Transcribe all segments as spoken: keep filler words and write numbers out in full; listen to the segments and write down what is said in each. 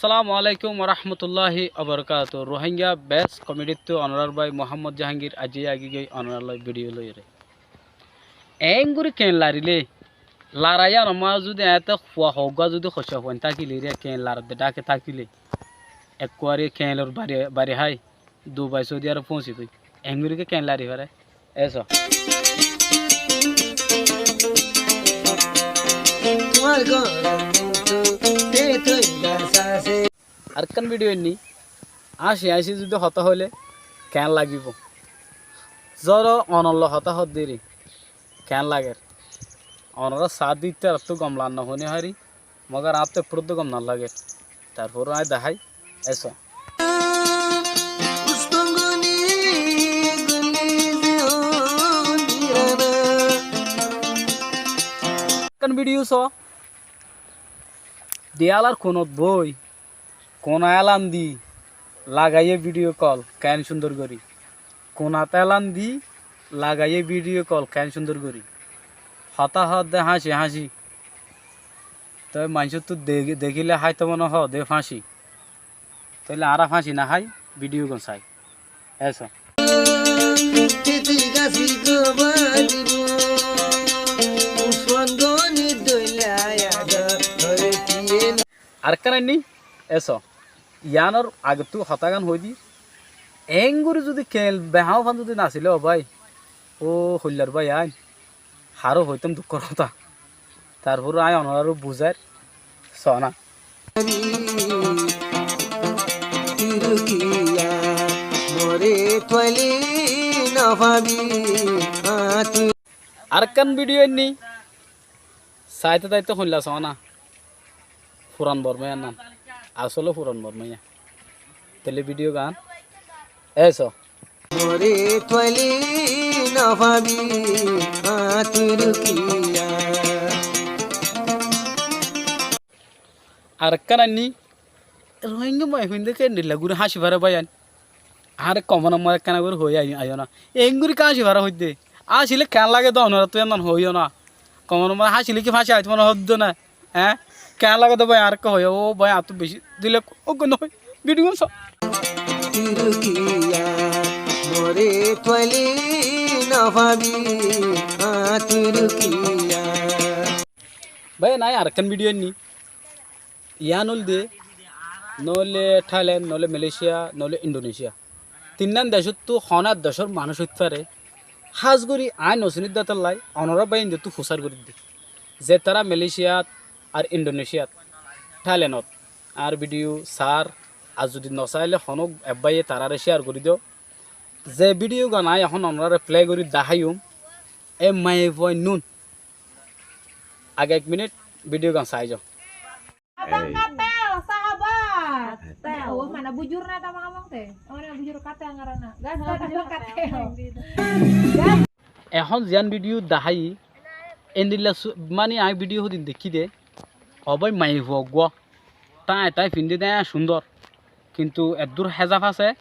Assalamu alaikum warahmatulláhi wabarakátuhu. Rohingya best comedy ttu onorar bái Muhammod Jahangir aijja agi goi onorar loi video loiyóre. Eéngorí keén larilé, laraiyánor mazé zudi eéñtte fua hoggúa zudi hoccá fuain tákile, ere keén laredde dháke tákile, ekkuwari keénlor bari, bari hái Dubai, Saudi Arab foóñsi goi. Eéngorí ki keén lari fare? Eso. Arekkán video ainní, háñci háñci zudi hotá hoilé keén lagibóu. Zoro onor loi hotá hoódde ere keén lager. Onorá saá de ítarattú gom lage no hoói no fari, mogor añáttu ekfuródde gom no lager. Tarfore aññí dahái, eso. Ekkán video soó, diyalar kunot boói, kuna elan di lagaiyé video call keén cúndor gorí. Kunat elan di lagaiyé video call keén cúndor gorí. Hotá hoódde háñci háñci. Toi maincóttu de-, dekíle háito mone hoó de fáñci. Tóile añára fáñci no hái, video gán sai. Eso. Arekkán ainní, eso. Yiánor agettú hotágan hoóidi, eéngorí zudi keén beháñfan zudi nasilé ó bái, ó hoillar bái ain, haró hoitám dukkór hotá. Tarfore aññí onoráre buzáir, soóna. Arekkán video ainní, saite saite hoilla soóna. Furan Bormaiya nan. Asóle Furan Bormaiya. Tóile video gán eso. Arekkán ainní, Rohingya maiyafuain de keén dilla gorí háñci fare báiyain. Añáre komenor mazé ekkána gorí hoói aiyó na. Eéngorí ki háñci fare hoóidde. Háñcile keén lage de onorattú yían hoóiyo na. Komenor mazé háñcile ki fáñci aitó mone hoódde na. Eé? Keén lage de bái añáre ekká hoiyó. Ó bái añáttu bicí dile ó gán no hoói. Video gán soó. Báiyain aññí arekkán video ainní. Yián óilde, noóile Thailand, noóile Malaysia, noóile Indonesia. Tinnán decóttu honó decór manúic óit fare, hás gorí aññí no sinídde tállai, onorá báiyaindóttu fusár gorídde. Ze tará Malaysiat ar Indonesiat, Thailandot, añár video saár, ar zudi no sailé honó ek báiye taráre share gorí do. Ze video gán aññí ehón onoráre play gorí daháiyum, e maiyafuain nun. Age ek minit video gán sai zo. Abang Katel, sahabat. Abang Katel. Oh, mana bujur na, tamang abang te? Oh, mana bujur Katel ngarana. Gas, oh, gas, bujur Abang Katel. Katel. Gas. Ehón ziyán video daháiyi, endilla su-, mani aññí video hodin dekí de, ó bái maiyafua eggúa, táai táai findí de cúndor. Kintu eddúr hézaf asé,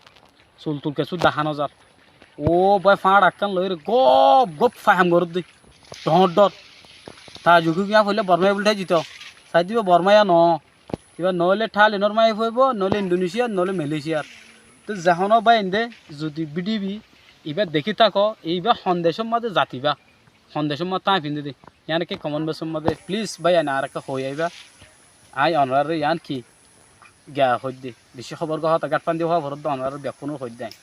sul tul kessú dahá no zar. Ó bái, fáñçakkán loiyóre gop gop faham goródde, dhoóñr dhoóñr. Taa zuki giyá foillé Bormaiya buli tháijjito. Saidde íba Bormaiya noó. Íba noóile Thailandor maiyafua óibo, noóile Indonesiar, noóile Malaysiar. Te zehonó báiyainde zudi bidhibi íba dekí táko, íba hon decór mazé zat íba. Hon decór mazé táai findé dé. Yían ki comment box or mazé please báiyain añáre ekká hoói aibá. Aññí onoráre yían ki giya hoóidde. Bicí hóbor gán hotá gáñt fandi hoó foródde onoráre bekkúnore hoóidde aññí.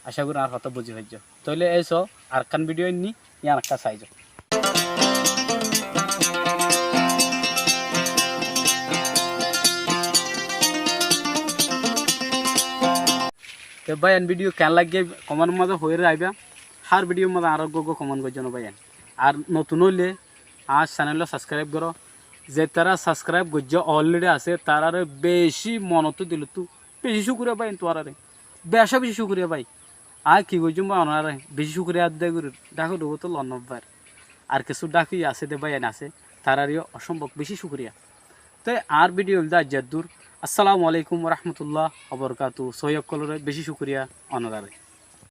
Acá gorí añár hotá buzí faijjó. Tóile éiso arekkán video ainní, yían ekká sai zo. Te báiyain video keén laiggé comment or mazé hoói aibá. Hár video mazé añára eggúa eggúa comment goijjó no báiyain. Ar notun óile añár channel subscribe goró. Ze tará subscribe goijjó already asé, taráre bicí monottú dilottú bicí cúkuriya báiyain tuáñráre. Beca bicí cúkuriya bái. Aññí ki goijjúm bái onoráre bicí cúkuriya adá gorír. Dháke dhukóttu lon no bár. Ar kessú dháki asé dé báiyain asé, taráreó ocómbob bicí cúkuriya. Te añár video óilde aijja eddúr. Assalamu alaikum warahmatullah wabarakatuh. Sóiyi ókkolóre bicí cúkuriya onoráre.